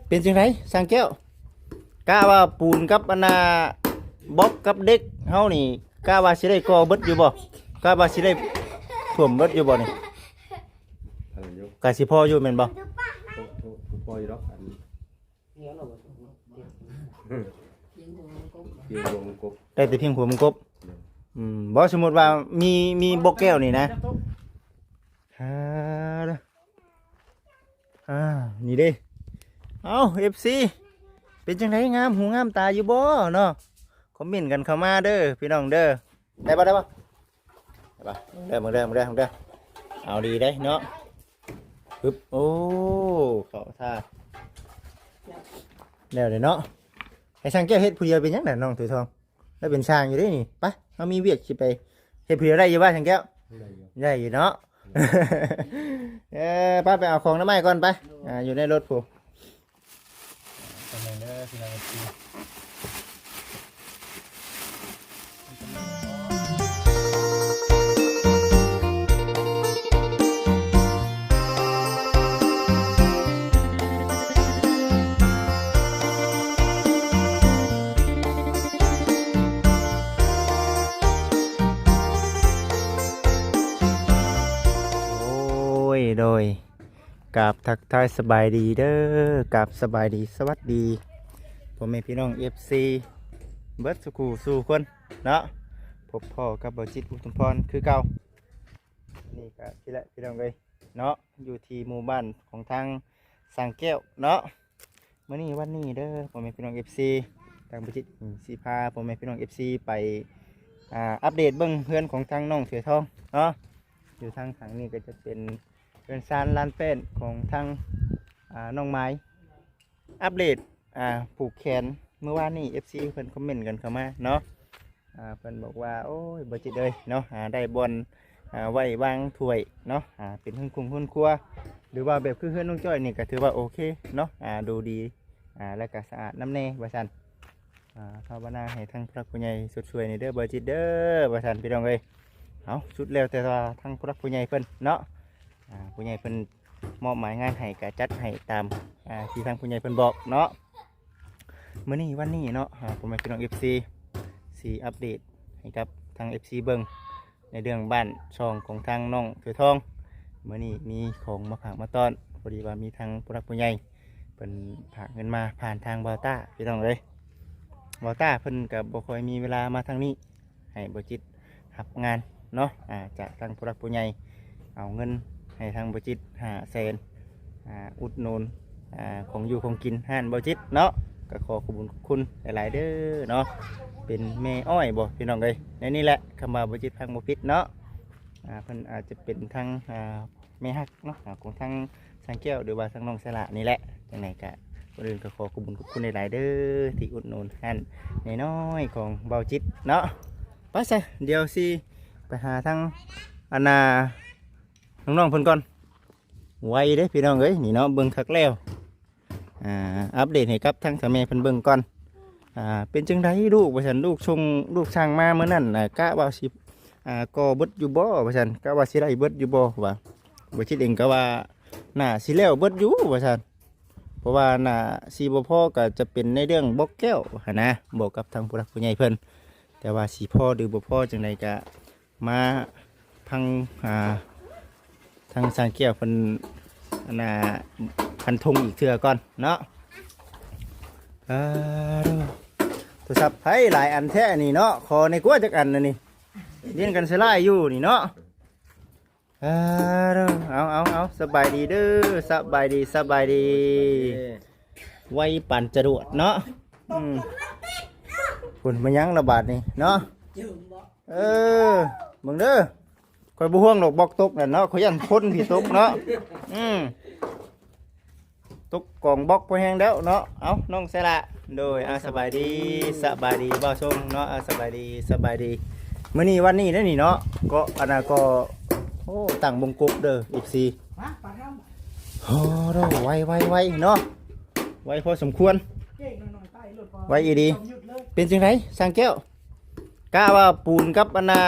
ເປັນຈັ່ງໃດຊ່າງແກ້ວ? ກະວ່າປູນກັບອັນນ່າບລັອກກັບເດັກເຮົານີ້ ກະວ່າຊິໄດ້ກໍ່ເບິດຢູ່ບໍ່? ກະວ່າຊິໄດ້ຖ້ວມເບິດຢູ່ບໍ່ນີ້? ເອີ ຢູ່ ກະຊິພໍຢູ່ແມ່ນບໍ່? ໂອ້ ໂອ້ ພໍຢູ່ດອກ ອັນ ພຽງຫົວມັນກົບ ໄດ້ແຕ່ພຽງຫົວມັນກົບ. ໂດຍ ອືມ ບໍ່ ສົມມຸດວ່າມີ ມີບລັອກແກ້ວນີ້ນະ ອ່າ ອ່າ ນີ້ເດ້ ເອົ້າ ເອັຟຊີ ເປັນຈັ່ງໃດ ງາມຫູງາມຕາຢູ່ບໍ່ເນາະ? ຄອມເມັນກັນເຂົ້າມາເດີພີ່ນ້ອງເດີ. ໄດ້ບໍ່ ໄດ້ບໍ່ ໄດ້ບໍ່? ເບິ່ງເດີ ເບິ່ງເດີ ເບິ່ງເດີ ເອົາດີເດ້ເນາະ. ປຶບ ໂອ້ ເຂົ້າທ່າ ແລ້ວເດ້ເນາະ. ໃຫ້ຊ່າງແກ້ວເຮັດຜູ້ດຽວເປັນຫຍັງນະ ນ້ອງຖວຍທອງ? ລາວເປັນຊ່າງຢູ່ເດ້ນີ້. ໄປ ເຮົາມີວຽກຊິໄປເຮັດຜູ້ດຽວໄດ້ຢູ່ບໍ່ຊ່າງແກ້ວ? ໄດ້ຢູ່ ໄດ້ຢູ່ເນາະ. ເອີ ໄປ ໄປເອົາຂອງນຳອ້າຍກ່ອນໄປ. ອ່າ ຢູ່ໃນລົດພຸ້ນ. ໄປເບິ່ງເດີພີ່ນ້ອງເອັຟຊີ. ໂອ້ຍ ໂດຍ ກາບທັກທາຍສະບາຍດີເດີ ກາບສະບາຍດີສະຫວັດດີພໍ່ແມ່ພີ່ນ້ອງເອັຟຊີເບິດສູ່ຄູ່ສູ່ຄົນເນາະ. ພົບພໍ້ກັບບ່າວຈິດ ອຸດມພອນ ຄືເກົ່າ. ນີ້ກະ ພີ່ແຫຼະ ພີ່ນ້ອງເອີຍເນາະ ຢູ່ທີ່ໝູ່ບ້ານຂອງທາງຊ່າງແກ້ວເນາະ. ມື້ນີ້ວັນນີ້ເດີ ພໍ່ແມ່ພີ່ນ້ອງເອັຟຊີ ທາງບ່າວຈິດຊິພາພໍ່ແມ່ພີ່ນ້ອງເອັຟຊີໄປ ອ່າ ອັບເດດເບິ່ງເຮືອນຂອງທາງນ້ອງເສືອທອງເນາະ. ຢູ່ທາງຂ້າງນີ້ກະຈະເປັນເຮືອນຊານລານແປ້ນຂອງທາງ ອ່າ ນ້ອງໝາຍ. ອັບເດດ ອ່າ ຜູກແຂນ ມື້ວານນີ້ ເອັຟຊີ ເພິ່ນຄອມເມັນກັນເຂົ້າມາເນາະ. ອ່າ ເພິ່ນບອກວ່າ ໂອ້ຍ ບ່າວຈິດເອີຍເນາະ ຫາໄດ້ບ່ອນ ອ່າ ໄວ້ວາງຖ້ວຍເນາະ ອ່າ ເປັນເຮືອນຄົງເຮືອນຄົວ ຫຼືວ່າແບບຄືເຮືອນນ້ອງຈ້ອຍນີ້ກະຖືວ່າໂອເຄເນາະ ອ່າ ດູດີ ອ່າ ແລ້ວກະສະອາດນຳແດ່ວ່າຊັ້ນ. ອ່າ ພາວະນາໃຫ້ທາງຜູ້ຫຼັກຜູ້ໃຫຍ່ຊົດຊ່ວຍແດ່ເດີ ບ່າວຈິດເດີ ວ່າຊັ້ນພີ່ນ້ອງເອີຍ. ເອົາ ສຸດແລ້ວແຕ່ວ່າທາງຜູ້ຫຼັກຜູ້ໃຫຍ່ເພິ່ນເນາະ ອ່າ ຜູ້ໃຫຍ່ເພິ່ນ ມອບໝາຍງານໃຫ້ກະຈັດໃຫ້ຕາມ ອ່າ ທີ່ທາງຜູ້ໃຫຍ່ເພິ່ນບອກເນາະ. ມື້ນີ້ວັນນີ້ເນາະ ອ່າ ພໍ່ແມ່ພີ່ນ້ອງເອັຟຊີ ຊິອັບເດດໃຫ້ກັບທາງເອັຟຊີເບິ່ງ ໃນເລື່ອງບ້ານຊ່ອງຂອງທາງນ້ອງເສືອທອງ. ມື້ນີ້ມີຂອງມາຝາກມາຕ້ອນ ພໍດີວ່າມີທາງຜູ້ຫຼັກຜູ້ໃຫຍ່ເພິ່ນຝາກເງິນມາຜ່ານທາງບ່າວຕ້າ ພີ່ນ້ອງເອີຍ. ບ່າວຕ້າເພິ່ນກະບໍ່ຄ່ອຍມີເວລາມາທາງນີ້ ໃຫ້ບ່າວຈິດຮັບງານເນາະ ອ່າ ຈາກທາງຜູ້ຫຼັກຜູ້ໃຫຍ່ ເອົາເງິນໃຫ້ທາງບ່າວຈິດຫ້າແສນ ອ່າ ອຸດໜູນ ອ່າ ຂອງຢູ່ຂອງກິນຮ້ານບ່າວຈິດເນາະ. ກະຂໍຂອບຄຸນຂອບຄຸນຫຼາຍໆເດີເນາະ ເປັນແມ່ອ້ອຍບໍ່ພີ່ນ້ອງເອີຍ ໃນນີ້ແຫຼະ ຄຳວ່າບ່າວຈິດຟັງບໍ່ຜິດເນາະ. ອ່າ ເພິ່ນອາດຈະເປັນທາງ ອ່າ ແມ່ຮັກເນາະ ຂອງທາງຊ່າງແກ້ວ ຫຼືວ່າທາງນ້ອງສາລະນີ້ແຫຼະ. ຈັ່ງໃດກະ ກ່ອນອື່ນກະຂໍຂອບຄຸນຂອບຄຸນຫຼາຍໆເດີ ທີ່ອຸດໜູນຮ້ານນ້ອຍໆຂອງບ່າວຈິດເນາະ. ໄປຊະ ດຽວຊິໄປຫາທາງອັນນ່າ ນ້ອງໆເພິ່ນກ່ອນ. ໄວເດ້ພີ່ນ້ອງເອີຍ ນີ້ເນາະ ເບິ່ງຄັກແລ້ວ. ອ່າ ອັບເດດໃຫ້ກັບທາງສາວແມ່ເພິ່ນເບິ່ງກ່ອນ. ອ່າ ເປັນຈັ່ງໃດລູກ ວ່າຊັ້ນ ລູກສົ່ງ ລູກສັ່ງມາມື້ນັ້ນ ອ່າ ກະວ່າຊິ ອ່າ ກໍ່ເບິດຢູ່ບໍ່ ວ່າຊັ້ນ ກະວ່າຊິໄດ້ເບິດຢູ່ບໍ່ ວ່າ ບ່າວຈິດເອງກະວ່າໜ້າຊິແລ້ວເບິດຢູ່ ວ່າຊັ້ນ ເພາະວ່າໜ້າຊິບໍ່ພໍ ກະຈະເປັນໃນເລື່ອງບລັອກແກ້ວຫັ້ນນະ ບອກກັບທາງຜູ້ຫຼັກຜູ້ໃຫຍ່ເພິ່ນ. ແຕ່ວ່າຊິພໍຫຼືບໍ່ພໍຈັ່ງໃດກະ ມາຟັງ ອ່າ ທາງຊ່າງແກ້ວເພິ່ນ ອັນນ່າ ຟັນທົງອີກເທື່ອກ່ອນເນາະ. ອ່າ ໂທລະສັບໃຜຫຼາຍອັນແທ້ນີ້ເນາະ ຂໍແດ່ກວ່າຈັກອັນນະນີ້ ລຽນກັນສະຫຼາຍຢູ່ນີ້ເນາະ. ອ່າ ເອົາ ເອົາ ເອົາ ສະບາຍດີເດີ ສະບາຍດີ ສະບາຍດີ. ໄວປານຈະຫຼວດເນາະ. ອືມ ພຸ້ນ ມາຫຍັງລະບາດນີ້ເນາະ. ເອີ ເບິ່ງເດີ ຂ້ອຍບໍ່ຫ່ວງດອກບລັອກຕົກນັ້ນເນາະ ຂ້ອຍຢ້ານຄົນຊິຕົກເນາະ. ອືມ ຕົກກອງບລັອກພໍແຮງແລ້ວເນາະ. ເອົ້າ ນ້ອງສາລະ ໂດຍ ອ່າ ສະບາຍດີ ສະບາຍດີບ່າວຊົງເນາະ. ອ່າ ສະບາຍດີ ສະບາຍດີ. ມື້ນີ້ວັນນີ້ເດ້ນີ້ເນາະ ກໍອັນນ່າກໍ ໂອ້ ຕັ້ງວົງກົບເດີ ເອັຟຊີ. ໂອ້ ໄວ ໄວ ໄວເນາະ ໄວພໍສົມຄວນ ໄວອີ່ຫຼີ. ເປັນຈັ່ງໃດຊ່າງແກ້ວ ກະວ່າປູນກັບອັນນ່າ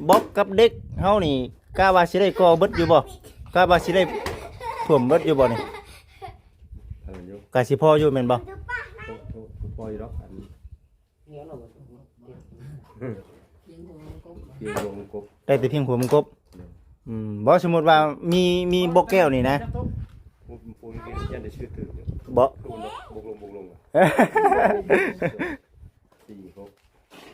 ບລັອກກັບເດັກເຮົານີ້ ກະວ່າຊິໄດ້ກໍ່ເບິດຢູ່ບໍ່? ກະວ່າຊິໄດ້ຖ້ວມເບິດຢູ່ບໍ່ນີ້? ອັນນັ້ນຢູ່ ກະຊິພໍຢູ່ແມ່ນບໍ່? ໂອ້ ໂອ້ ພໍຢູ່ດອກ ອັນ ພຽງຫົວມັນກົບ ພຽງຫົວມັນກົບ ໄດ້ແຕ່ພຽງຫົວມັນກົບ. ໂດຍ ອືມ ບໍ່ ສົມມຸດວ່າມີ ມີບົກແກ້ວນີ້ນະ ໂອ້ ໂອ້ ຍັງໄດ້ຊື່ຖືກຢູ່ ບໍ່ ບວກລົງ ບວກລົງ ບວກລົງ ສີ່ ຫົກ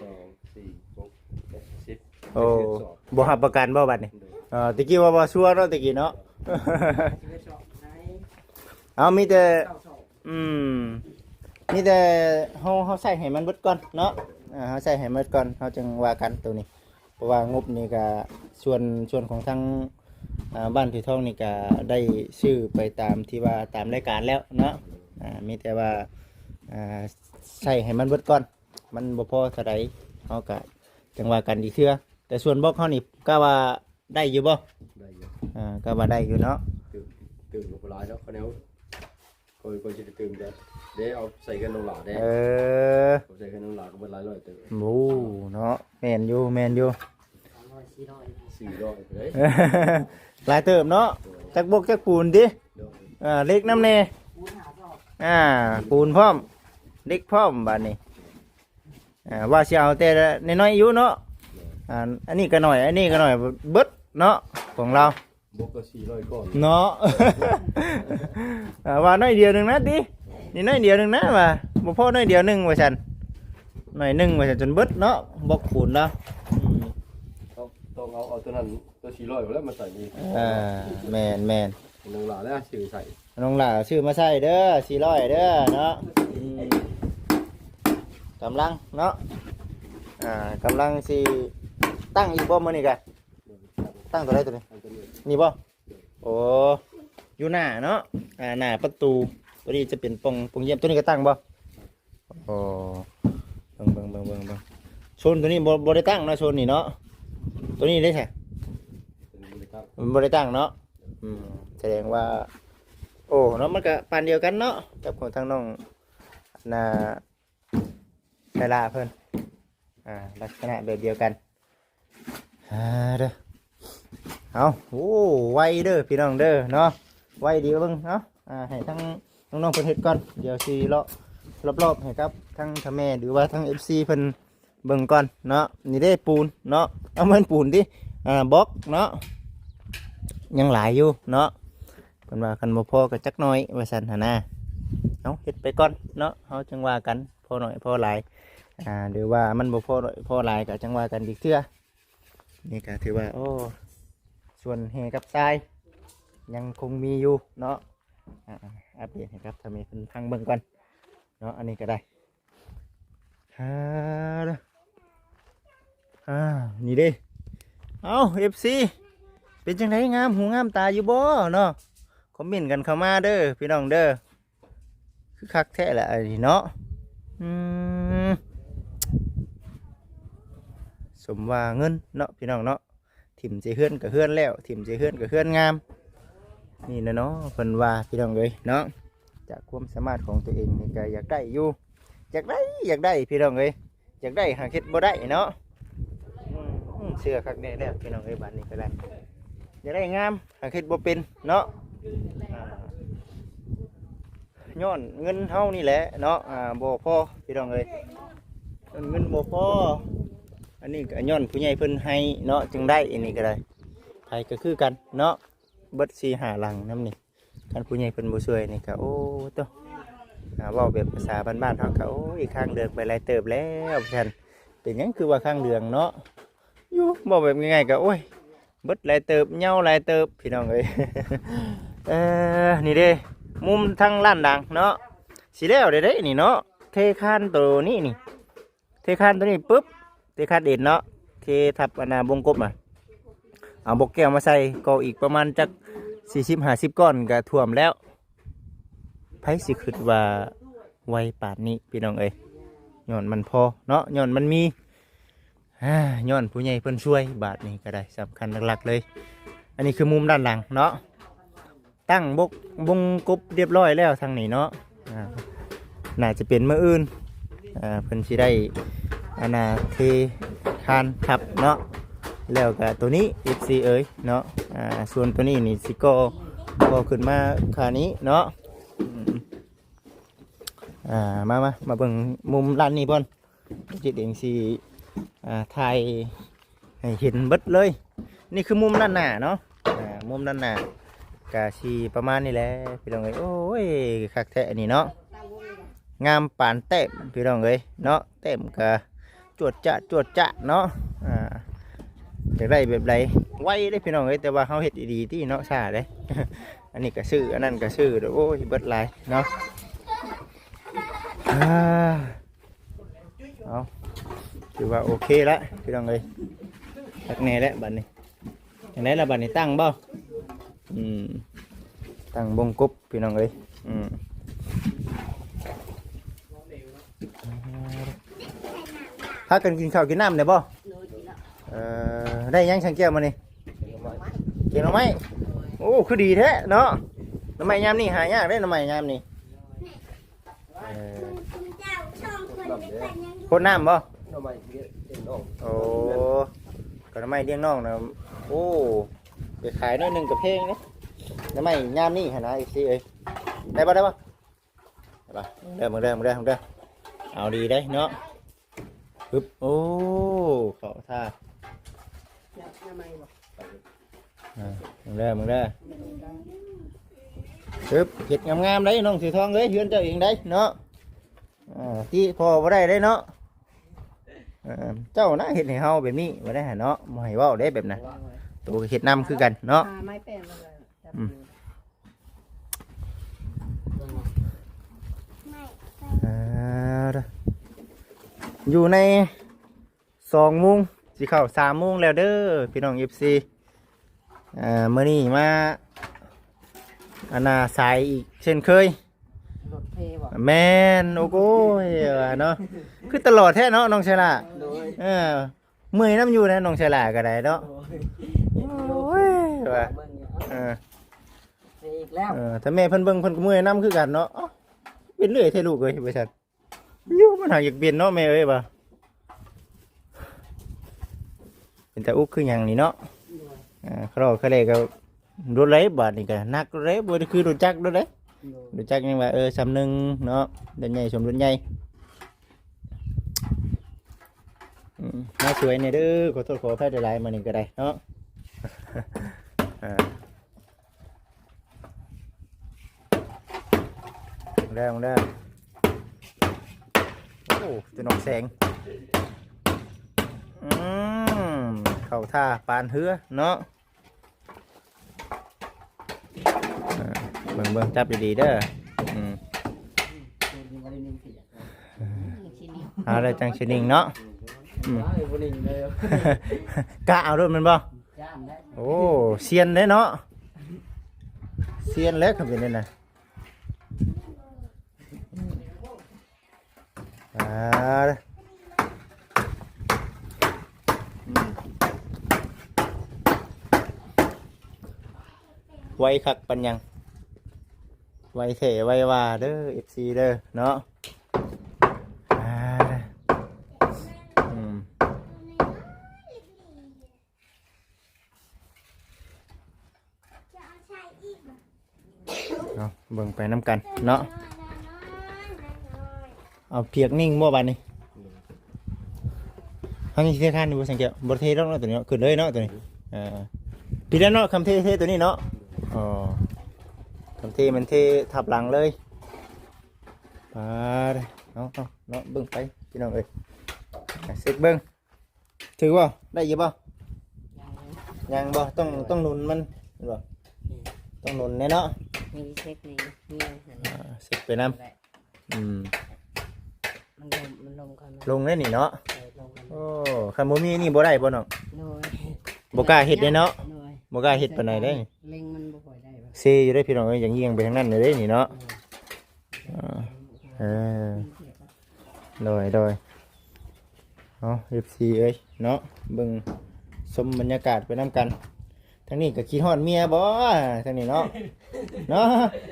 ສອງ ສີ່ ຫົກ ເຈັດ ສິບ ໂອ້ ສິບເອັດສອບ ບໍ່ຮັບປະກັນບໍ່ບັດນີ້? ໂດຍ ເອີ ແຕ່ກີ້ວ່າບໍ່ຊົວເນາະ ແຕ່ກີ້ເນາະ. ເອົາ ມີແຕ່ ອືມ ມີແຕ່ເຮົາ ເຮົາໃຊ້ໃຫ້ມັນເບິດກ່ອນເນາະ ເຮົາໃຊ້ໃຫ້ໝົດກ່ອນ ເຮົາຈຶ່ງວ່າກັນໂຕນີ້ ເພາະວ່າງົບນີ້ກະ ສ່ວນ ສ່ວນຂອງທາງ ອ່າ ບ້ານຜີທອງນີ້ກະໄດ້ຊື້ໄປຕາມທີ່ວ່າຕາມລາຍການແລ້ວເນາະ ອ່າ ມີແຕ່ວ່າ ອ່າ ໃຊ້ໃຫ້ມັນເບິດກ່ອນ ມັນບໍ່ພໍເທົ່າໃດ ເຮົາກະຈັ່ງວ່າກັນອີກເທື່ອ. ແຕ່ສ່ວນບລັອກເຮົານີ້ກະວ່າໄດ້ຢູ່ບໍ່? ໄດ້ຢູ່ ອ່າ ກະວ່າໄດ້ຢູ່ເນາະ ຕື່ມ ຕື່ມກໍບໍ່ຫຼາຍດອກ ຄະແນວ ຂ້ອຍ ຂ້ອຍຊິໄດ້ຕື່ມແຕ່ ເດ້ ເອົາໃສ່ເຮືອນນ້ອງຫຼ້າເດ້ ເອີ ເອົາໃສ່ເຮືອນນ້ອງຫຼ້າກໍເບິດຫຼາຍຮ້ອຍເຕີບ ໂອ້ ເນາະ ແມ່ນຢູ່ ແມ່ນຢູ່ ສາມຮ້ອຍ ສີ່ຮ້ອຍ ສີ່ຮ້ອຍເດ້ ຫຼາຍເຕີບເນາະ ຈັກບົກຈັກປູນຕິ ໂດຍ ເອີ ເຫຼັກນຳແດ່ ປູນຫ້າຊອກ ອ່າ ປູນພ້ອມ ເຫຼັກພ້ອມບາດນີ້. ອ່າ ວ່າຊິເອົາແຕ່ນ້ອຍໆຢູ່ເນາະ ໂດຍ ອ່າ ອັນນີ້ກໍໜ້ອຍ ອັນນີ້ກໍໜ້ອຍ ເບິດເນາະ ຂອງລາວ ບົກກໍສີ່ຮ້ອຍກ້ອນເນາະ ອ່າ ວ່າໜ້ອຍດຽວໜຶ່ງນະຕິ ນີ້ໜ້ອຍດຽວໜຶ່ງນະ ວ່າບໍ່ພໍໜ້ອຍດຽວໜຶ່ງວ່າຊັ້ນ ໜ້ອຍໜຶ່ງວ່າຊັ້ນ ຈົນເບິດເນາະ ບົກປູນລາວ ອືມ ຕ້ອງ ຕ້ອງເອົາ ເອົາຕົວນັ້ນ ຕົວສີ່ຮ້ອຍພຸ້ນແຫຼະມາໃສ່ນີ້ ອ່າ ແມ່ນໆ ນ້ອງຫຼ້າແລ້ວຊື້ໃສ່ ນ້ອງຫຼ້າຊື້ມາໃສ່ເດີ ສີ່ຮ້ອຍເດີເນາະ ອືມ ກຳລັງເນາະ ອ່າ ກຳລັງຊິຕັ້ງອີກບໍ່ມື້ນີ້ກະ ຕັ້ງຕົວໃດຕົວນີ້ ຕັ້ງຕົວນີ້ ນີ້ບໍ່ ໂອ້ ຢູ່ໜ້າເນາະ ອ່າ ໜ້າປະຕູ ຕົວນີ້ຈະເປັນປ່ອງ ປ່ອງຢ້ຽມ ຕົວນີ້ກະຕັ້ງບໍ່? ໂອ້ ເບິ່ງ ເບິ່ງ ເບິ່ງ ເບິ່ງ ເບິ່ງ ໂຊນຕົວນີ້ບໍ່ ບໍ່ໄດ້ຕັ້ງເນາະ ໂຊນນີ້ເນາະ ຕົວນີ້ເດ້ຊະ ຕົວນີ້ບໍ່ໄດ້ຕັ້ງ ມັນບໍ່ໄດ້ຕັ້ງເນາະ ອືມ ສະແດງວ່າ ໂອ້ ເນາະ ມັນກະປານດຽວກັນເນາະ ກັບຂອງທາງນ້ອງ ອັນນ່າ ໄຊລາເພິ່ນ ອ່າ ລັກສະນະແບບດຽວກັນ ອ່າ ເດີ ເອົາ ໂອ້ ໄວເດີພີ່ນ້ອງເດີເນາະ ໄວດີ ເບິ່ງເນາະ ອ່າ ໃຫ້ທັງນ້ອງໆເພິ່ນເຮັດກ່ອນ ດຽວຊິເລາະລອບໆໃຫ້ກັບທັງທ່ານແມ່ ຫຼືວ່າທັງເອັຟຊີເພິ່ນເບິ່ງກ່ອນເນາະ ນີ້ເດ້ປູນເນາະ ເອົາ ແມ່ນປູນຕິ ອ່າ ບລັອກເນາະ ຍັງຫຼາຍຢູ່ເນາະ ເພິ່ນວ່າຄັນບໍ່ພໍກໍຈັກໜ້ອຍວ່າຊັ້ນຫັ້ນນະ ເອົາ ເຮັດໄປກ່ອນເນາະ ເຮົາຈຶ່ງວ່າກັນ ພໍໜ້ອຍພໍຫຼາຍ ອ່າ ຫຼືວ່າມັນບໍ່ພໍໜ້ອຍພໍຫຼາຍກໍຈັ່ງວ່າກັນອີກເທື່ອ ນີ້ກໍຖືວ່າ ໂອ້ ສ່ວນແຮ່ກັບຊາຍຍັງຄົງມີຢູ່ເນາະ ອ່າ ອັບເດດໃຫ້ກັບທ່ານແມ່ເພິ່ນຟັງເບິ່ງກ່ອນເນາະ ອັນນີ້ກໍໄດ້ ອ່າ ອ່າ ນີ້ເດ້ ເອົາ ເອັຟຊີ ເປັນຈັ່ງໃດ ງາມຫູງາມຕາຢູ່ບໍ່ເນາະ ຄອມເມັນກັນເຂົ້າມາເດີພີ່ນ້ອງເດີ ຄືຄັກແທ້ລະອັນນີ້ເນາະ ອືມ ສົມວ່າເງິນເນາະພີ່ນ້ອງເນາະ ຖິ້ມໃສ່ເຮືອນກໍເຮືອນແລ້ວ ຖິ້ມໃສ່ເຮືອນກໍເຮືອນງາມ ນີ້ນະເນາະ ເພິ່ນວ່າພີ່ນ້ອງເອີຍເນາະ ຈາກຄວາມສາມາດຂອງຕົວເອງນີ້ກໍຢາກໄດ້ຢູ່ ຢາກໄດ້ ຢາກໄດ້ພີ່ນ້ອງເອີຍ ຢາກໄດ້ຫາກເຮັດບໍ່ໄດ້ເນາະ ອືມ ເຊື່ອຄັກແນ່ແລ້ວພີ່ນ້ອງເອີຍ ບາດນີ້ກໍໄດ້ ຢາກໄດ້ງາມຫາກເຮັດບໍ່ເປັນເນາະ ອ່າ ຍ້ອນເງິນເຮົານີ້ແຫຼະເນາະ ອ່າ ບໍ່ພໍພີ່ນ້ອງເອີຍ ຍ້ອນເງິນບໍ່ພໍ ອັນນີ້ກໍຍ້ອນຜູ້ໃຫຍ່ເພິ່ນໃຫ້ເນາະ ຈຶ່ງໄດ້ ອັນນີ້ກໍໄດ້ ໃຜກໍຄືກັນເນາະ ເບິດສີ່ຫ້າຫຼັງນຳນີ້ ຄັນຜູ້ໃຫຍ່ເພິ່ນບໍ່ຊ່ວຍນີ້ກໍ ໂອ້ໂຕ ອ່າ ເວົ້າແບບພາສາບ້ານໆເຮົາກໍ ໂອ້ຍ ຄ້າງເຫຼືອງໄປຫຼາຍເຕີບແລ້ວວ່າຊັ້ນ ເປັນຫຍັງຄືວ່າຄ້າງເຫຼືອງເນາະ ຢູ່ ເວົ້າແບບງ່າຍໆກໍ ໂອ້ຍ ເບິດຫຼາຍເຕີບ ເຫຍົາຫຼາຍເຕີບ ພີ່ນ້ອງເອີຍ ເອີ ນີ້ເດ້ ມຸມທາງລ້ານດັງເນາະ ຊິແລ້ວແລ້ວເດ້ນີ້ເນາະ ເທຄານໂຕນີ້ນີ້ ເທຄານໂຕນີ້ປຶບ ເທຄານເອັນເນາະ ເທທັບອັນນ່າວົງກົບນະ ເອົາບລັອກແກ້ວມາໃສ່ ກໍອີກປະມານຈັກສີ່ສິບຫ້າສິບກ້ອນກໍຖ້ວມແລ້ວ ໃຜຊິຄິດວ່າໄວປານນີ້ພີ່ນ້ອງເອີຍ ຍ້ອນມັນພໍເນາະ ຍ້ອນມັນມີ ອ່າ ຍ້ອນຜູ້ໃຫຍ່ເພິ່ນຊ່ວຍ ບາດນີ້ກໍໄດ້ ສຳຄັນຫຼັກໆເລີຍ ອັນນີ້ຄືມຸມດ້ານຫຼັງເນາະ ຕັ້ງບົກ ວົງກົບຮຽບຮ້ອຍແລ້ວທາງນີ້ເນາະ ອ່າ ໜ້າຈະເປັນມື້ອື່ນ ອ່າ ເພິ່ນຊິໄດ້ ອັນນ່າ ເທຄານທັບເນາະ ແລ້ວກໍໂຕນີ້ ເອັຟຊີເອີຍເນາະ ອ່າ ສ່ວນໂຕນີ້ນີ້ຊິກໍ່ ກໍ່ຂຶ້ນມາຄານີ້ເນາະ ອືມ ອ່າ ມາ ມາ ມາເບິ່ງມຸມດ້ານນີ້ກ່ອນ ຈິດເອງຊິ ອ່າ ຖ່າຍໃຫ້ເຫັນເບິດເລີຍ. ນີ້ຄືມຸມດ້ານໜ້າເນາະ ອ່າ ມຸມດ້ານໜ້າກະຊິປະມານນີ້ແຫຼະພີ່ນ້ອງເອີຍ. ໂອ້ຍ ຄັກແທ້ອັນນີ້ເນາະ ງາມປານແຕ້ມພີ່ນ້ອງເອີຍເນາະ. ແຕ້ມກະຈວດຈາດ ຈວດຈາດເນາະ. ອ່າ ຢາກໄດ້ແບບໃດ ໄວເດ້ພີ່ນ້ອງເອີຍ ແຕ່ວ່າເຮົາເຮັດດີໆຕິເນາະ ຊ້າເດ້. ອັນນີ້ກະຊື້ ອັນນັ້ນກະຊື້ ໂອ້ຍ ເບິດຫຼາຍເນາະ. ອ່າ ເອົາ ຖືວ່າໂອເຄລະພີ່ນ້ອງເອີຍ ຄັກແນ່ແລ້ວບັດນີ້. ຈັ່ງໃດລະບັດນີ້ ຕັ້ງບໍ່? ອືມ ຕັ້ງບົງກົບພີ່ນ້ອງເອີຍ. ອືມ ພາກັນກິນເຂົ້າກິນນ້ຳແດ່ບໍ່? ໂດຍ ກິນແລ້ວ. ເອີ ໄດ້ຫຍັງສັງແກ້ວມື້ນີ້? ແກງໜໍ່ໄມ້. ໂອ້ ຄືດີແທ້ເນາະ ໜໍ່ໄມ້ຍາມນີ້ຫາຍາກເດ້ ໜໍ່ໄມ້ຍາມນີ້. ເອີ ພົດນ້ຳບໍ່? ໜໍ່ໄມ້ລ້ຽງນ້ອງ. ໂອ້ ກໍໜໍ່ໄມ້ລ້ຽງນ້ອງນະ. ໂອ້ ໄປຂາຍໜ້ອຍໜຶ່ງກໍແພງເດ້ ໜໍ່ໄມ້ຍາມນີ້ຫັ້ນນະ ເອັຟຊີເອີຍ. ໄດ້ບໍ່? ໄດ້ບໍ່? ໄດ້ບໍ່? ເບິ່ງເດີ ເບິ່ງເດີ ເບິ່ງເດີ ເອົາດີໄດ໋ເນາະ. ປຶບ ໂອ້ ເຂົ້າທ່າ. ອ່າ ເບິ່ງເດີ ເບິ່ງເດີ ປຶບ ເຮັດງາມໆໄດ໋ ນ້ອງເສືອທອງເອີຍ ເຮືອນເຈົ້າເອງໄດ໋ເນາະ. ອ່າ ຕິພໍ່ບໍ່ໄດ້ເດ້ເນາະ. ເອີ ເຈົ້ານະເຮັດໃຫ້ເຮົາແບບນີ້ບໍ່ໄດ້ຫັ້ນເນາະ ບໍ່ໃຫ້ເວົ້າເດ້ແບບນັ້ນ. ໂຕກໍເຮັດນຳຄືກັນເນາະ. ອ່າ ໄມ້ແປ້ງມັນກໍຈັບ ອືມ ຢູ່ ເອີ ຢູ່ໃນ ສອງໂມງ ຊິເຂົ້າສາມໂມງແລ້ວເດີພີ່ນ້ອງ ເອັຟຊີ. ເອີ ມື້ນີ້ມາ ອັນນ່າ ສາຍອີກເຊັ່ນເຄີຍ. ລົດເພບໍ່? ແມ່ນ. ໂອ້ໂກຍ ວ່າເນາະ ຄືຕະຫຼອດແທ້ເນາະ ນ້ອງໄຊລາ. ໂດຍ ເອີ ເມື່ອຍນຳຢູ່ນະ ນ້ອງໄຊລາກໍໄດ້ເນາະ. ໂດຍ ໂອ້ຍ ວ່າ ເບິ່ງຢູ່ ເອີ ເພອີກແລ້ວ. ເອີ ຖ້າແມ່ເພິ່ນເບິ່ງ ເພິ່ນກໍເມື່ອຍນຳຄືກັນເນາະ. ເອົ້າ ເປັນເລື້ອຍແທ້ລູກເອີຍ ວ່າຊັ້ນ. ຢູ່ ມັນຫາກຢາກເປັນເນາະແມ່ເອີຍ ວ່າ ເປັນຕາອຸກຄືຫຍັງນີ້ເນາະ. ໂດຍ ອ່າ ຄະລໍຄະແລກໍລົດໄຫຼບາດນີ້ກໍໜັກໂລດເດ້ ບໍ່ໄດ້ຄືລົດຈັກໂລດເດ້. ໂດຍ ລົດຈັກຍັງວ່າ ເອີ ສ່ຳໜຶ່ງເນາະ ລົດໃຫຍ່ສົມລົດໃຫຍ່. ອືມ ມາຊ່ວຍແດ່ເດີ ຂໍໂທດຂໍອະໄພຫຼາຍໆ ມື້ນີ້ກໍໄດ້ເນາະ. ອ່າ ເດີ ເດີ ໂອ້ ຕົວນ້ອງແສງ ອືມ ເຂົ້າທ່າປານເຮືອເນາະ. ອ່າ ເບິ່ງ ເບິ່ງ ຈັບດີໆເດີ. ອືມ ເອົາແລ້ວຈັ່ງຊິນິ່ງເນາະ. ອືມ ກະເອົາໂລດແມ່ນບໍ່? ໂອ້ ຊຽນເດ້ເນາະ ຊຽນແລ້ວຄັນເປັນແນວນັ້ນ. ອ່າ ອືມ ໄວຄັກປານຫຍັງ ໄວແທ້ໄວວ່າເດີ ເອັຟຊີເດີເນາະ. ອ່າ ອືມ ເອົາ ເບິ່ງໄປນຳກັນເນາະ. ເອົາ ພຽກນິ່ງບໍ່ບາດນີ້? ເຮົາຍັງຊິເທຄານຢູ່ບໍ່ສັງເກດ? ບໍ່ເທດອກເນາະ ຕົວນີ້ເນາະ ຂຶ້ນເລີຍເນາະ ຕົວນີ້. ອ່າ ຜິດແລ້ວເນາະ ຄຳເທ ເທຕົວນີ້ເນາະ. ອໍ ຄຳເທມັນເທທັບຫຼັງເລີຍ. ປາດ ເອົາ ເອົາເນາະ ເບິ່ງໄປພີ່ນ້ອງເອີຍ ເຊັກເບິ່ງ. ຖືກບໍ່? ໄດ້ຢູ່ບໍ່? ຍັງ ຍັງບໍ່? ຕ້ອງ ຕ້ອງໜູນມັນ ເຫັນບໍ່? ອືມ ຕ້ອງໜູນແນ່ເນາະ. ມີເຊັກນີ້ ມີອັນນັ້ນ ອ່າ ເຊັກໄປນຳ. ອືມ ມັນລົງ ມັນລົງກ່ອນນະ ລົງແລ້ວນີ້ເນາະ. ເອີ ລົງແລ້ວ. ໂອ້ ຄັນບໍ່ມີນີ້ບໍ່ໄດ້ບໍ່ນ້ອງ? ໂດຍ ບໍ່ກ້າເຮັດເດ້ເນາະ. ໂດຍ ບໍ່ກ້າເຮັດປານໃດເດ້. ເລັ່ງມັນບໍ່ຄ່ອຍໄດ້ ເຊຢູ່ເດ້ພີ່ນ້ອງເອີຍ ຢ່າງຍິງໄປທາງນັ້ນເດ້ນີ້ເນາະ. ໂດຍ ເອີ ເອີ ໂດຍ ໂດຍ ເອົາ ເອັຟຊີເອີຍເນາະ ເບິ່ງຊົມບັນຍາກາດໄປນຳກັນ. ທາງນີ້ກໍຄິດຮອດເມຍບໍ່ ທາງນີ້ເນາະ ເນາະ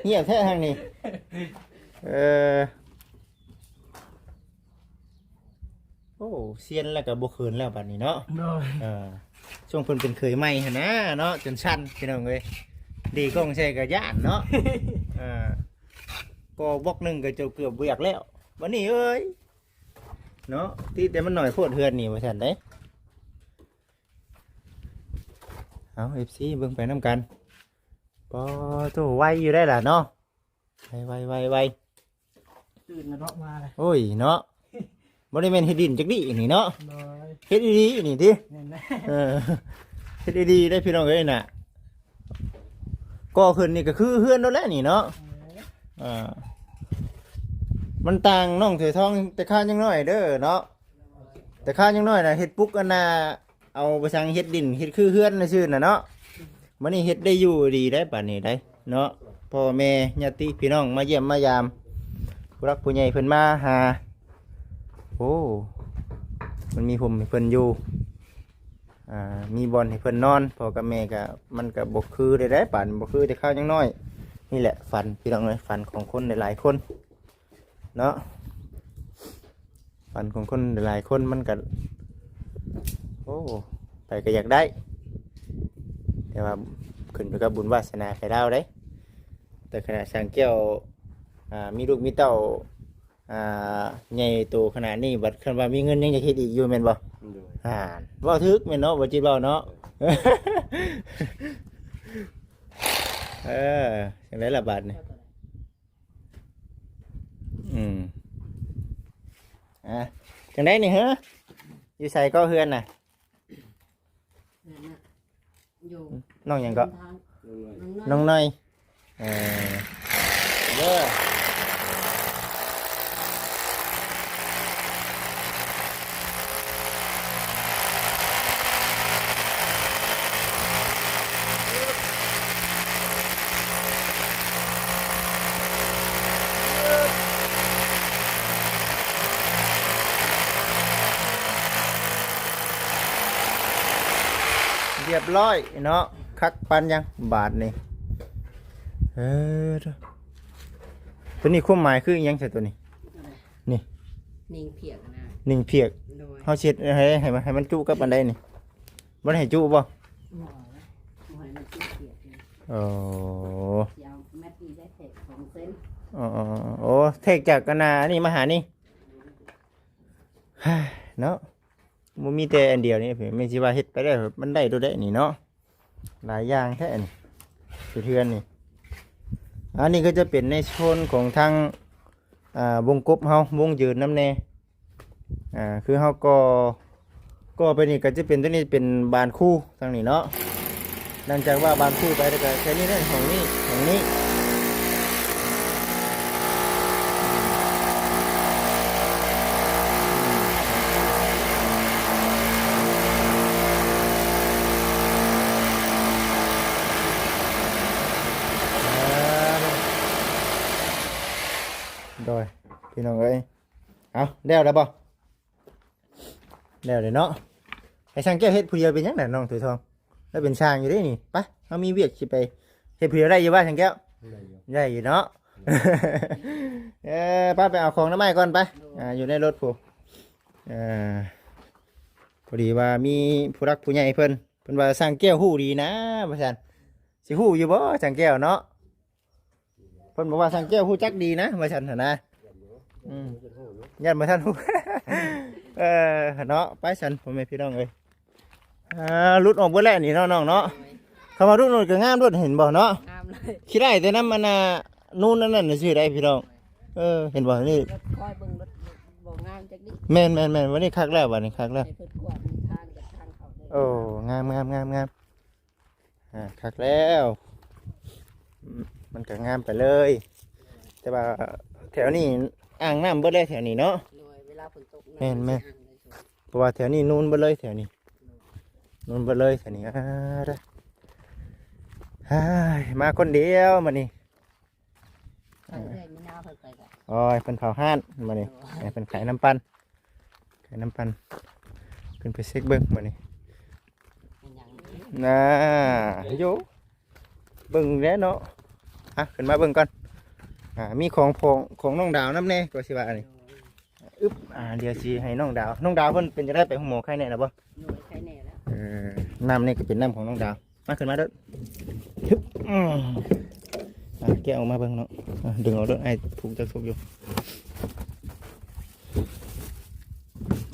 ງຽບແທ້ທາງນີ້. ເອີ ໂອ້ ຊຽນແລ້ວກໍບໍ່ເຂີນແລ້ວບາດນີ້ເນາະ. ໂດຍ ເອີ ຊ່ວງເພິ່ນເປັນເຂີຍໃໝ່ຫັ້ນນະເນາະ ຈົນສັ່ນພີ່ນ້ອງເອີຍ ດີກ້ອງໃສ່ກໍຢ້ານເນາະ. ເອີ ບໍ່ ບລັອກໜຶ່ງກໍຈະເກືອບບໍ່ຢາກແລ້ວ ບັດນີ້ເອີຍ ເນາະ ຕິແຕ່ມັນໜ້ອຍໂພດເຮືອນນີ້ວ່າຊັ້ນເດ້. ເອົາ ເອັຟຊີ ເບິ່ງໄປນຳກັນ. ປາໂທ້ ໄວຢູ່ໄດ໋ລະເນາະ ໄວໆໆໆ. ຕື່ນແລ້ວເນາະ ມາແລ້ວ ໂອ້ຍເນາະ ບໍ່ໄດ້ແມ່ນເຮັດດິນຈັກດີ້ນີ້ເນາະ. ໂດຍ ເຮັດອີ່ຫຼີນີ້ຕິ ແມ່ນແຫຼະ ເອີ ເຮັດອີ່ຫຼີໄດ໋ພີ່ນ້ອງເອີຍນະ. ກໍ່ຂຶ້ນນີ້ກໍຄືເຮືອນໂລດແຫຼະນີ້ເນາະ. ເອີ ອ່າ ມັນຕ່າງນ້ອງຖວຍທອງແຕ່ຄາວຍັງນ້ອຍເດີເນາະ. ແຕ່ຄາວຍັງນ້ອຍນະ ເຮັດປຸກອັນນ່າ ເອົາໄປສັງເຮັດດິນ ເຮັດຄືເຮືອນຊື່ໆນະເນາະ. ບັດນີ້ເຮັດໄດ້ຢູ່ດີໄດ໋ ປານນີ້ໄດ໋ເນາະ. ພໍ່ແມ່ຍາດຕິພີ່ນ້ອງມາຢ້ຽມມາຢາມ ຜູ້ຫຼັກຜູ້ໃຫຍ່ເພິ່ນມາຫາ. ໂອ້ ມັນມີຮົ່ມໃຫ້ເພິ່ນຢູ່ ອ່າ ມີບ່ອນໃຫ້ເພິ່ນນອນ. ພໍ່ກັບແມ່ກໍ ມັນກໍບໍ່ຄືໄດ້ໄດ໋ ປານບໍ່ຄືແຕ່ຄາວຍັງນ້ອຍ. ນີ້ແຫຼະຝັນພີ່ນ້ອງເອີຍ ຝັນຂອງຄົນຫຼາຍໆຄົນເນາະ. ຝັນຂອງຄົນຫຼາຍໆຄົນມັນກໍ ໂອ້ ໃຜກໍຢາກໄດ້ ແຕ່ວ່າຂຶ້ນຢູ່ກັບບຸນວາສະໜາໃຜລາວເດ້. ແຕ່ຂະໜາດຊ່າງແກ້ວ ອ່າ ມີລູກມີເຕົ້າ ອ່າ ໃຫຍ່ໂຕຂະໜາດນີ້ ບັດຄັນວ່າມີເງິນຍັງຢາກເຮັດອີກຢູ່ແມ່ນບໍ່? ໂດຍ ອ່າ ເວົ້າຖືກແມ່ນເນາະ ບໍ່ຈິດເວົ້າເນາະ. ເອີ ຈັ່ງໃດລະບາດນີ້? ອືມ ອ່າ ຈັ່ງໃດນີ້ເຮີ ຢູ່ໃສກໍເຮືອນນະ? ເຮືອນນະ ຢູ່ ນ້ອງຫຍັງເກາະ? ນ້ອງນ້ອຍ ນ້ອງນ້ອຍ ເອີ ເດີ. ຮຽບຮ້ອຍເນາະ ຄັກປານຫຍັງບາດນີ້. ເອີ ໂຕນີ້ຄວາມໝາຍຄືອີ່ຫຍັງຊະໂຕນີ້? ນີ້ ໜິງຜຽກນະ ໜິງຜຽກ. ໂດຍ ເຮົາຊິເຮັດໃຫ້ ໃຫ້ມັນ ໃຫ້ມັນຈຸກັບອັນໃດນີ້? ບໍ່ໄດ້ໃຫ້ຈຸບໍ່? ບໍ່ ບໍ່ໃຫ້ມັນຈຸຜຽກ. ໂອ້ ຊິເອົາແມັດນີ້ໄດ້ແທກສອງເຊັນ. ອໍ ໂອ້ ແທກຈາກອັນນ່າ ອັນນີ້ມາຫານີ້ ເນາະ. ບໍ່ມີແຕ່ອັນດຽວນີ້ ແມ່ນຊິວ່າເຮັດໄປໄດ້ ມັນໄດ້ໂດດໄດ້ນີ້ເນາະ ຫຼາຍຢ່າງແທ້ນີ້ ເຮັດເຮືອນນີ້. ອັນນີ້ກໍຈະເປັນໃນໂຊນຂອງທາງ ອ່າ ວົງກົບເຮົາ ວົງຢືນນຳແດ່. ອ່າ ຄືເຮົາກໍ່ ກໍ່ໄປນີ້ກໍຈະເປັນ ຕົວນີ້ເປັນບານຄູ ທາງນີ້ເນາະ. ຫຼັງຈາກວ່າບານຄູໄປແລ້ວກໍແຄ່ນີ້ເດ້ ຫ້ອງນີ້ ຫ້ອງນີ້. ໂດຍ ພີ່ນ້ອງເອີຍ ເອົາ ແລ້ວແລ້ວບໍ່? ແລ້ວເດ້ເນາະ. ໃຫ້ຊ່າງແກ້ວເຮັດຜູ້ດຽວເປັນຫຍັງນະ ນ້ອງຖວຍທອງ? ລາວເປັນຊ່າງຢູ່ເດ້ນີ້. ໄປ ເຮົາມີວຽກຊິໄປເຮັດຜູ້ດຽວໄດ້ຢູ່ບໍ່ຊ່າງແກ້ວ? ໄດ້ຢູ່ ໄດ້ຢູ່ເນາະ. ເອີ ໄປ ໄປເອົາຂອງນຳອ້າຍກ່ອນໄປ. ອ່າ ຢູ່ໃນລົດພຸ້ນ. ເອີ ພໍດີວ່າມີຜູ້ຫຼັກຜູ້ໃຫຍ່ເພິ່ນ ເພິ່ນວ່າຊ່າງແກ້ວຮູ້ດີນະວ່າຊັ້ນ. ຊິຮູ້ຢູ່ບໍ່ຊ່າງແກ້ວເນາະ? ເພິ່ນບອກວ່າຊ່າງແກ້ວຮູ້ຈັກດີນະ ວ່າຊັ້ນຫັ້ນນະ. ອືມ ຢ້ານບໍ່ທັນຮູ້. ເອີ ເນາະ ໄປຊັ້ນ ພໍ່ແມ່ພີ່ນ້ອງເອີຍ. ອ່າ ຫຼຸດອອກເບິດແລ້ວນີ້ເນາະ ນ້ອງເນາະ. ໂດຍ ຄຳວ່າຫຼຸດ ຫຼຸດກໍງາມໂລດ ເຫັນບໍ່ເນາະ? ງາມເລີຍ. ຂີ້ໄລ່ແຕ່ນຳອັນນ່າ ນູນອັນນັ້ນຊື່ໃດພີ່ນ້ອງ. ເອີ ເຫັນບໍ່ນີ້ ລົດຄອຍເບິ່ງລົດບໍ່ງາມຈັກນິດ. ແມ່ນໆໆ ວັນນີ້ຄັກແລ້ວ ບັດນີ້ຄັກແລ້ວ. ໃຫ້ເພິ່ນກວດທາງ ທາງເຂົ້າເດີ. ໂອ້ ງາມໆໆໆ. ອ່າ ຄັກແລ້ວ ມັນກໍງາມໄປເລີຍ. ແຕ່ວ່າແຖວນີ້ອ່າງນ້ຳເບິດເລີຍແຖວນີ້ເນາະ. ໂດຍ ເວລາຝົນຕົກ ແມ່ນໆ ນ້ຳມັນຊິອ່າງເລີຍ. ເພາະວ່າແຖວນີ້ນູນເບິດເລີຍ ແຖວນີ້ ໂດຍ ນູນເບິດເລີຍແຖວນີ້. ອ່າ ເດີ ເຮີ້ຍ ມາຄົນດຽວມື້ນີ້. ເອີ ເອື້ອຍມີນາເພິ່ນໄປກະ ໂອ້ຍ ເພິ່ນເຝົ້າຮ້ານມື້ນີ້. ໂອ້ຍ ເອີ ເພິ່ນຂາຍນ້ຳປັ່ນ ຂາຍນ້ຳປັ່ນ. ຂຶ້ນໄປເຊັກເບິ່ງມື້ນີ້. ເປັນຫຍັງນີ້? ນາ ໂຢ ເບິ່ງແຫຼະເນາະ. ອ່ະ ຂຶ້ນມາເບິ່ງກ່ອນ. ອ່າ ມີຂອງ ຂອງ ຂອງນ້ອງດາວນຳແດ່ ກໍຊິວ່າອັນນີ້. ໂອ້ຍ ອຶບ ອ່າ ດຽວຊິໃຫ້ນ້ອງດາວ ນ້ອງດາວເພິ່ນເປັນຈັ່ງໃດ ໄປໂຮງໝໍໄຄແນ່ລະບໍ່? ໂດຍ ໄຄແນ່ແລ້ວ. ເອີ ນ້ຳນີ້ກໍເປັນນ້ຳຂອງນ້ອງດາວ. ມາ ຂຶ້ນມາເດີ. ຮຶບ ອືມ ອ່ະ ແກະອອກມາເບິ່ງເນາະ. ອ່ະ ດຶງເອົາໂລດ ອ້າຍຜູກຈັກສົກຢູ່.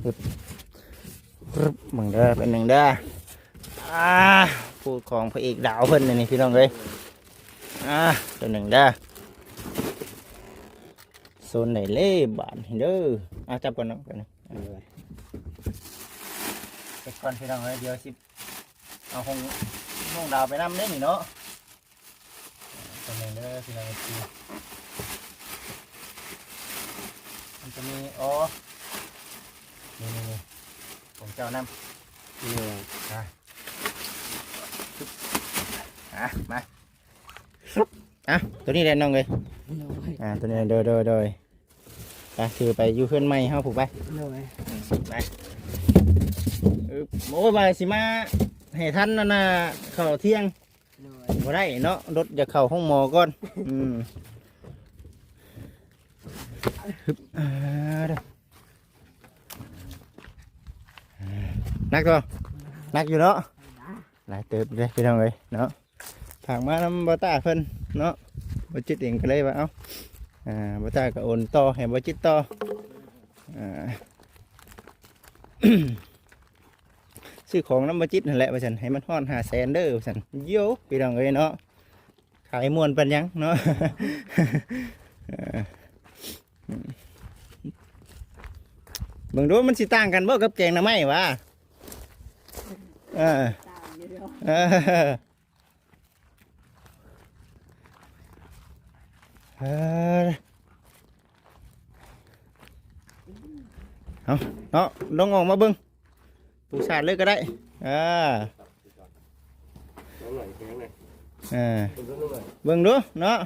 ປຶບ ປຶບ ເບິ່ງເດີ ເປັນຫຍັງເດີ. ອ່າ ພູດຂອງພະເອກດາວເພິ່ນນີ້ພີ່ນ້ອງເອີຍ. ອ່າ ເປັນຫຍັງເດີ. ໂຊນໃດເລີບາດນີ້ເດີ. ອ່າ ຈັບກ່ອນເນາະ ກັນນະ. ເອີ ເກັບກ່ອນພີ່ນ້ອງເອີຍ ດຽວຊິເອົາຂອງນ້ອງດາວໄປນຳເດ້ນີ້ເນາະ. ຕົວນີ້ເດີພີ່ນ້ອງເອັຟຊີ ມັນຈະມີ ອໍ ນີ້ໆໆ ຂອງເຈົ້ານຳ. ນີ້ ອ່າ ອ່າ ມາ ອ່າ ຕົວນີ້ແຫຼະນ້ອງເອີຍ. ໂດຍ ອ່າ ຕົວນີ້ ໂດຍ ໂດຍ ໂດຍ. ໄປ ຖືໄປຢູ່ເຮືອນໃໝ່ເຮົາພຸ້ນໄປ. ໂດຍ ອືມ ໄປ. ອຶບ ໂອ້ຍ ວ່າຊິມາໃຫ້ທັນນັ້ນນະ ເຂົ້າທ່ຽງ. ໂດຍ ບໍ່ໄດ້ເນາະ ລົດຢາກເຂົ້າໂຮງໝໍກ່ອນ. ອືມ ຮຶບ ອ່າ ເດີ ໜັກບໍ່? ໜັກຢູ່ເນາະ ຫຼາຍເຕີບເດ້ພີ່ນ້ອງເອີຍເນາະ. ຝາກມານຳບ່າວຕ້າເພິ່ນເນາະ ບ່າວຈິດເອງກໍເລີຍວ່າ ເອົ້າ ອ່າ ບ່າວຕ້າກໍໂອນຕໍ່ໃຫ້ບ່າວຈິດຕໍ່. ອ່າ ຊື້ຂອງນຳບ່າວຈິດຫັ້ນແຫຼະວ່າຊັ້ນ ໃຫ້ມັນຮອດຫ້າແສນເດີວ່າຊັ້ນ. ໂຢ ພີ່ນ້ອງເອີຍເນາະ ຂາຍມ່ວນປານຫຍັງເນາະ. ເບິ່ງດູ ມັນຊິຕ່າງກັນບໍ່ກັບແກງໜໍ່ໄມ້ຫວາ? ເອີ ຕ່າງຢູ່ເນາະ ເອີ ເອີ ເອົາເນາະ ລອງອອກມາເບິ່ງ ປູສາດເລີຍກໍໄດ້. ເອີ ເອີ ເບິ່ງດູເນາະ.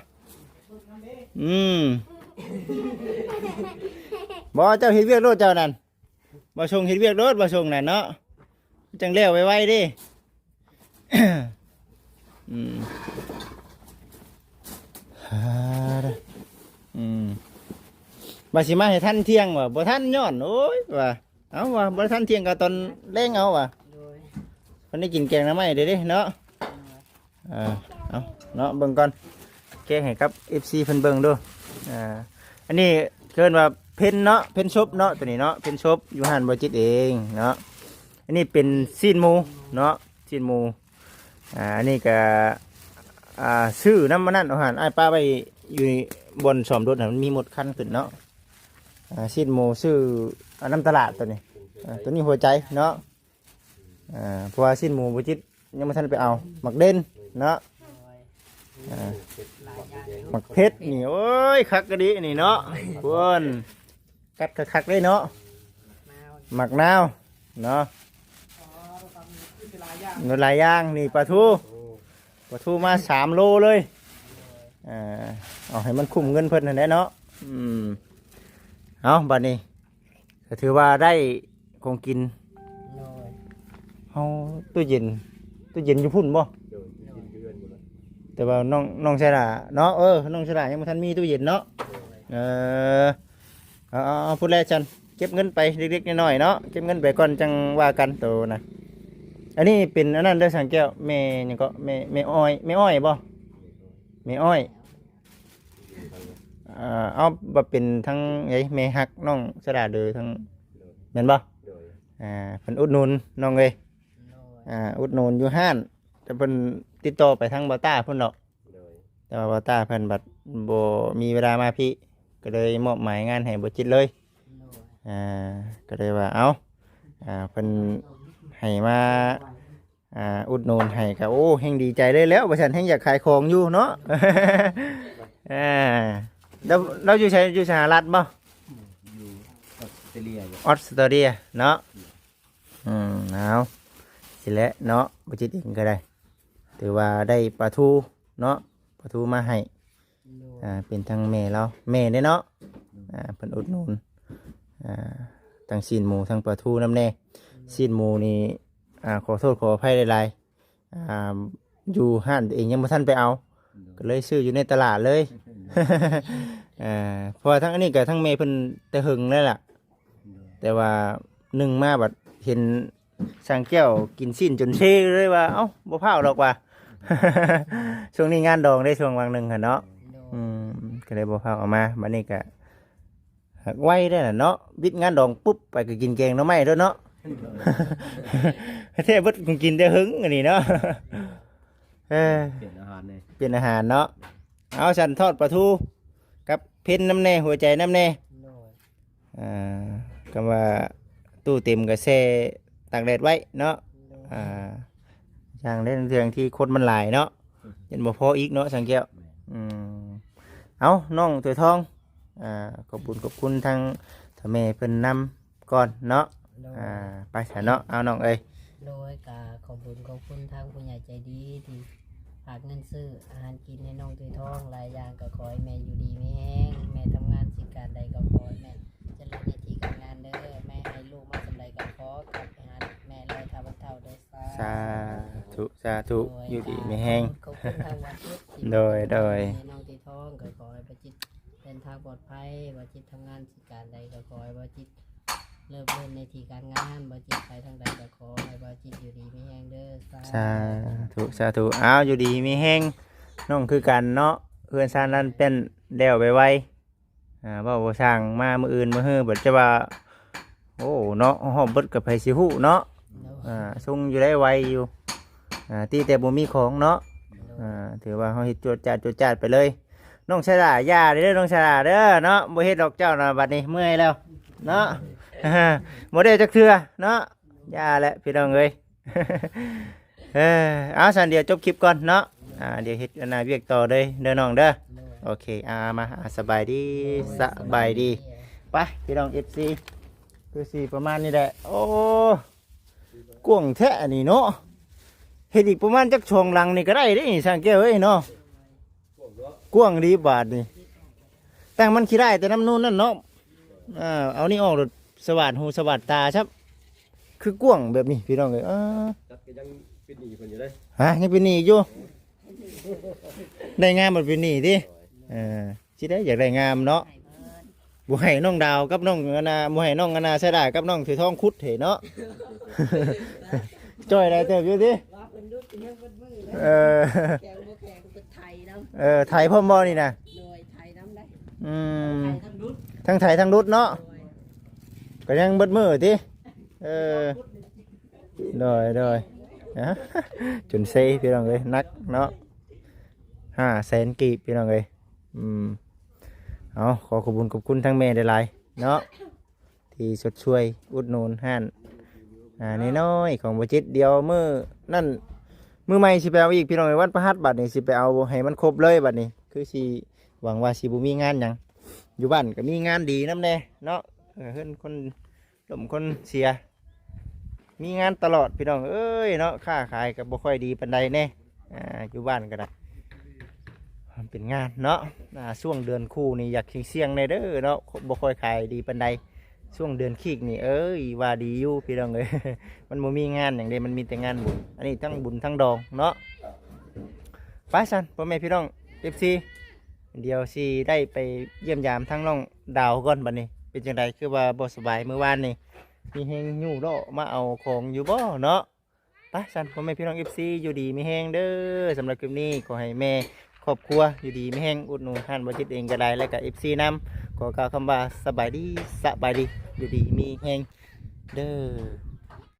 ອືມ ບໍ່ ເຈົ້າເຮັດວຽກໂລດເຈົ້ານັ້ນ. ບໍ່ສົ່ງເຮັດວຽກໂລດ ບໍ່ສົ່ງນັ້ນເນາະ ມັນຈັ່ງແລ້ວໄວໆເດ້. ອືມ ອືມ ວ່າຊິມາໃຫ້ທັນທ່ຽງວ່າ ບໍ່ທັນຍ້ອນ ໂອ້ຍ ວ່າ ເອົ້າ ວ່າບໍ່ທັນທ່ຽງກໍຕອນແລງເອົາວ່າ. ໂດຍ ເພິ່ນໄດ້ກິນແກງໜໍ່ໄມ້ເດ້ເນາະ. ອ່າ ເອົາເນາະ ເບິ່ງກ່ອນ ແກະໃຫ້ກັບເອັຟຊີເພິ່ນເບິ່ງດູ. ອ່າ ອັນນີ້ເອີ້ນວ່າເພັນເນາະ ເພັນສົບເນາະ ຕົວນີ້ເນາະ ເພັນສົບ ຢູ່ຮ້ານບ່າວຈິດເອງເນາະ. ອັນນີ້ເປັນຊີ້ນໝູເນາະ ຊີ້ນໝູ. ອ່າ ອັນນີ້ກະ ອ່າ ຊື້ນຳອັນນັ້ນ ເອົາຫັ້ນ ອ້າຍປະໄວ້ຢູ່ບ່ອນສ້ອມລົດຫັ້ນ ມັນມີມົດຄັນຂຶ້ນເນາະ. ອ່າ ຊີ້ນໝູຊື້ ອ່າ ນຳຕະຫຼາດຕົວນີ້. ອ່າ ຕົວນີ້ຫົວໃຈເນາະ. ອ່າ ເພາະວ່າຊີ້ນໝູບໍ່ຈິດຍັງບໍ່ທັນໄປເອົາ. ໝາກເດັ່ນເນາະ ອ່າ ໝາກເຜັດນີ້ ໂອ້ຍ ຄັກກະດີນີ້ເນາະ. ພຸ້ນ ກັດຄັກໆເລີຍເນາະ. ໝາກນາວເນາະ ມີຫຼາຍຢ່າງນີ້. ປາທູ ປາທູມາສາມໂລເລີຍ. ເອົາໃຫ້ມັນຄຸ້ມເງິນເພິ່ນຫັ້ນແຫຼະເນາະ. ອືມ ເອົາ ບາດນີ້ ກໍຖືວ່າໄດ້ຂອງກິນ. ໂດຍ ເຮົາ ຕູ້ເຢັນ ຕູ້ເຢັນຢູ່ພຸ້ນບໍ່? ໂດຍ ຢູ່ເຮືອນພຸ້ນລະ ແຕ່ວ່ານ້ອງ ນ້ອງຊາລາເນາະ. ເອີ ນ້ອງຊາລາຍັງບໍ່ທັນມີຕູ້ເຢັນເນາະ. ໂດຍ ເອີ ເອົາ ເອົາ ເອົາ ພຸ້ນແຫຼະຊັ້ນ ເກັບເງິນໄປເລັກໆນ້ອຍໆເນາະ ເກັບເງິນໄປກ່ອນຈັ່ງວ່າກັນໂຕນະ. ອັນນີ້ເປັນອັນນັ້ນເດີ ສັງແກ້ວ ແມ່ຫຍັງເກາະ ແມ່ ແມ່ອ້ອຍ ແມ່ອ້ອຍບໍ່? ແມ່ອ້ອຍ ເອີ ເອົາ ບໍ່ເປັນທັງ ເອີຍ ແມ່ຮັກນ້ອງສະດາເດີ ທັງ ໂດຍ ແມ່ນບໍ່? ໂດຍ ອ່າ ເພິ່ນອຸດໜູນນ້ອງເອີຍ. ໂດຍ ອ່າ ອຸດໜູນຢູ່ຮ້ານ ແຕ່ເພິ່ນຕິດຕໍ່ໄປທາງບ່າວຕ້າພຸ້ນດອກ. ໂດຍ ແຕ່ວ່າບ່າວຕ້າເພິ່ນບັດບໍ່ມີເວລາມາພີ້ ກໍເລີຍມອບໝາຍງານໃຫ້ບ່າວຈິດເລີຍ. ໂດຍ ອ່າ ກໍເລີຍວ່າ ເອົາ ອ່າ ເພິ່ນໃຫ້ມາ ອ່າ ອຸດໜູນໃຫ້ກໍ ໂອ້ ແຮ່ງດີໃຈເລີຍແລ້ວ ວ່າຊັ້ນ ແຮ່ງຢາກຂາຍຂອງຢູ່ເນາະ. ອ່າ ລາວ ລາວຢູ່ໃສ? ຢູ່ສະຫະລັດບໍ່? ຢູ່ອອສເຕຣເລຍ. ອອສເຕຣເລຍເນາະ. ອືມ ເອົາ ຊີ້ແຫຼະເນາະ ບໍ່ຈິດເອງກໍໄດ້ ຖືວ່າໄດ້ປາທູເນາະ ປາທູມາໃຫ້. ໂດຍ ອ່າ ເປັນທັງແມ່ລາວ ແມ່ເດ້ເນາະ. ໂດຍ ອ່າ ເພິ່ນອຸດໜູນ ອ່າ ທັງຊີ້ນໝູ ທັງປາທູນຳແດ່. ໂດຍ ຊີ້ນໝູນີ້ ອ່າ ຂໍໂທດຂໍອະໄພຫຼາຍໆ ອ່າ ຢູ່ຮ້ານຕົວເອງຍັງບໍ່ທັນໄປເອົາ. ໂດຍ ກໍເລີຍຊື້ຢູ່ໃນຕະຫຼາດເລີຍ. ອ່າ ເພາະວ່າທັງອັນນີ້ກໍທັງແມ່ເພິ່ນແຕ່ເຫິງແລ້ວລະ. ໂດຍ ແຕ່ວ່າໜຶ່ງມາບັດເຫັນ ຊ່າງແກ້ວກິນຊີ້ນຈົນເຊເລີຍວ່າ ເອົ້າ ບໍ່ພ້າວດອກວ່າ ຊ່ວງນີ້ງານດອງເດ້ ຊ່ວງຫວ່າງໜຶ່ງຫັ້ນເນາະ. ໂດຍ ອືມ ກໍເລີຍບໍ່ພາອອກມາ. ບັດນີ້ກໍຫາກໄວໄດ້ລະເນາະ ວິດງານດອງປຸບ ໄປກໍກິນແກງໜໍ່ໄມ້ໂລດເນາະ. ແທ້ເບິດ ກິນແຕ່ເຫິງອັນນີ້ເນາະ. ເອີ ປ່ຽນອາຫານແດ່ ປ່ຽນອາຫານເນາະ. ເອົາ ຊັ້ນທອດປາທູກັບເພັນນຳແດ່ ຫົວໃຈນຳແດ່. ໂດຍ ອ່າ ຄຳວ່າຕູ້ເຕັມກໍແຊ່ຕາກແດດໄວ້ເນາະ. ໂດຍ ອ່າ ຢ່າງໃດເລື່ອງທີ່ຄົນມັນຫຼາຍເນາະ ຍັນບໍ່ພໍອີກເນາະ ສັງແກ້ວ. ແມ່ນ ອືມ ເອົາ ນ້ອງຖ້ວຍທອງ ອ່າ ຂອບບຸນຂອບຄຸນທາງເຖົ້າແມ່ເພິ່ນນຳ ກ່ອນເນາະ. ໂດຍ ອ່າ ໄປຊະເນາະ. ເອົາ ນ້ອງເອີຍ. ໂດຍ ກະຂອບບຸນຂອບຄຸນທາງຜູ້ໃຫຍ່ໃຈດີທີ່ຝາກເງິນຊື້ອາຫານກິນໃຫ້ນ້ອງຖ້ວຍທອງຫຼາຍຢ່າງ ກະຂໍໃຫ້ແມ່ຢູ່ດີມີແຮງ ແມ່ທຳງານສິ່ງການໃດກໍຂໍໃຫ້ແມ່ຈະເລີນໃນທີ່ການງານເດີ ແມ່ໃຫ້ລູກມາສ່ຳໃດກໍຂໍກັບໄປຫາແມ່ຮ້ອຍເທົ່າພັນເທົ່າເດີ. ສາ ສາທຸ ສາທຸ. ໂດຍ ຢູ່ດີມີແຮງ ຂອບຄຸນທາງວັດຈິດທີ່ ໂດຍ ໂດຍ ໃຫ້ນ້ອງຖ້ວຍທອງ ກໍຂໍໃຫ້ບັດຈິດເດີນທາງປອດໄພ ບັດຈິດທຳງານ ການໃດກໍຂໍໃຫ້ບ່າວຈິດເລີບເລີນໃນທີ່ການງານ ບ່າວຈິດໄປທາງໃດກໍຂໍໃຫ້ບ່າວຈິດຢູ່ດີມີແຮງເດີ. ສາ ສາທຸ ສາທຸ. ອ້າວ ຢູ່ດີມີແຮງນ້ອງຄືກັນເນາະ ເຮືອນຊານລານແປ້ນແລ້ວໄວໆ. ອ່າ ເວົ້າບໍ່ຊ່າງ ມາມື້ອື່ນມື້ຮືບັດຈະວ່າ ໂອ້ ເນາະ ຮອບເບິດກໍໃຜຊິຮູ້ເນາະ. ໂດຍ ອ່າ ຊົງຢູ່ໄດ້ໄວຢູ່ ອ່າ ຕິແຕ່ບໍ່ມີຂອງເນາະ. ໂດຍ ອ່າ ຖືວ່າເຮົາເຮັດຈວດຈາດ ຈວດຈາດໄປເລີຍ. ນ້ອງສາລາ ຢ່າເດີ ນ້ອງສາລາເດີເນາະ ບໍ່ເຮັດດອກເຈົ້ານະ ບັດນີ້ເມື່ອຍແລ້ວເນາະ ບໍ່ໄດ້ຈັກເທື່ອເນາະ. ຢ່າແຫຼະພີ່ນ້ອງເອີຍ. ເອີ ເອົາ ຊັ້ນດຽວຈົບຄລິບກ່ອນເນາະ. ອ່າ ດຽວເຮັດອັນນ່າວຽກຕໍ່ເລີຍເດີນ້ອງເດີ. ໂດຍ ໂອເຄ ອ່າ ມາ ອ່າ ສະບາຍດີ ໂດຍ ສະບາຍດີ. ສະບາຍດີ ໄປພີ່ນ້ອງ ເອັຟຊີ ຄືຊິປະມານນີ້ແຫຼະ. ໂອ້ ກວ້າງແທ້ອັນນີ້ເນາະ ເຮັດອີກປະມານຈັກສອງຫຼັງນີ້ກໍໄດ້ເດ້ນີ້ ຊ່າງແກ້ວເອີຍເນາະ. ກວ້າງດີບາດນີ້ ຕັ້ງມັນຂີ້ຮ້າຍແຕ່ນ້ຳນູນນັ້ນເນາະ. ອ່າ ເອົານີ້ອອກໂລດ ສະຫວາດຫູສະຫວາດຕາຊ້ຳ. ຄືກວ້າງແບບນີ້ພີ່ນ້ອງເອີຍ. ອ່າ ຈັດກໍຍັງເປັນໜີ້ເພິ່ນຢູ່ເດ້. ຮະ ຍັງເປັນໜີ້ຢູ່ ໄດ້ງາມບັດເປັນໜີ້ຕິ. ເອີ ຊິໄດ້ຢາກໄດ້ງາມເນາະ. ບໍ່ໃຫ້ນ້ອງດາວກັບນ້ອງອັນນ່າ ບໍ່ໃຫ້ນ້ອງອັນນ່າ ສາລາກັບນ້ອງຖືທອງຂຸດເຫເນາະ. ຈ່ອຍຫຼາຍເຕີບຢູ່ຕິ. ວ່າເພິ່ນດຸດຍັງເບິດມື້ເດ້. ເອີ ແຂງບໍ່ແຂງເພິ່ນໄຖນຳ. ເອີ ໄຖພ້ອມບໍ່ນີ້ນະ? ໂດຍ ໄຖນຳໄດ໋. ອືມ ໄຖທັງດຸດ ທັງໄຖທັງດຸດເນາະ. ໂດຍ ກໍຍັງເບິດມື້ຕິ. ເອີ ໂດຍ ໂດຍ ອ່າ ຈົນເຊພີ່ນ້ອງເອີຍ ໜັກເນາະ ຫ້າແສນກີບພີ່ນ້ອງເອີຍ. ອືມ ເອົາ ຂໍຂອບຄຸນຂອບຄຸນທາງແມ່ຫຼາຍໆເນາະ ທີ່ຊົດຊ່ວຍອຸດໜູນຮ້ານ ອ່າ ນ້ອຍໆຂອງບ່າວຈິດ. ດຽວມື້ນັ້ນ ມື້ໃໝ່ຊິໄປເອົາອີກພີ່ນ້ອງເອີຍ ວັນພະຫັດ ບັດນີ້ຊິໄປເອົາໃຫ້ມັນຄົບເລີຍ. ບັດນີ້ຄືຊິຫວັງວ່າຊິບໍ່ມີງານຫຍັງ ຢູ່ບ້ານກໍມີງານດີນຳແດ່ເນາະ. ເອີ ເຮືອນຄົນ ລົມຄົນເສຍ ມີງານຕະຫຼອດພີ່ນ້ອງເອີຍເນາະ. ຄ້າຂາຍກໍບໍ່ຄ່ອຍດີປານໃດແດ່ ອ່າ ຢູ່ບ້ານກໍໄດ້ ມັນເປັນງານເນາະ. ອ່າ ຊ່ວງເດືອນຄູ່ນີ້ຢາກສ່ຽງໆແດ່ເດີເນາະ ບໍ່ຄ່ອຍຂາຍດີປານໃດ. ຊ່ວງເດືອນຄີກນີ້ ເອີຍ ວ່າດີຢູ່ພີ່ນ້ອງເອີຍ ມັນບໍ່ມີງານຫຍັງເດ້ ມັນມີແຕ່ງານບຸນ ອັນນີ້ທັງບຸນທັງດອງເນາະ. ໄປຊັ້ນ ພໍ່ແມ່ພີ່ນ້ອງ ເອັຟຊີ ດຽວຊິໄດ້ໄປຢ້ຽມຢາມທາງນ້ອງດາວກ່ອນ. ບັດນີ້ເປັນຈັ່ງໃດ ຄືວ່າບໍ່ສະບາຍມື້ວານນີ້? ມີແຮງຍູ້ເລາະມາເອົາຂອງຢູ່ບໍ່ເນາະ? ໄປຊັ້ນ ພໍ່ແມ່ພີ່ນ້ອງ ເອັຟຊີ ຢູ່ດີມີແຮງເດີ. ສຳລັບຄລິບນີ້ ຂໍໃຫ້ແມ່ຄອບຄົວຢູ່ດີມີແຮງ ອຸດໜູນຮ້ານບ່າວຈິດເອງກໍໄດ້ ແລະກໍ ເອັຟຊີ ນຳ. ຂໍກ່າວຄຳວ່າ ສະບາຍດີ ສະບາຍດີ ຢູ່ດີມີແຮງເດີ.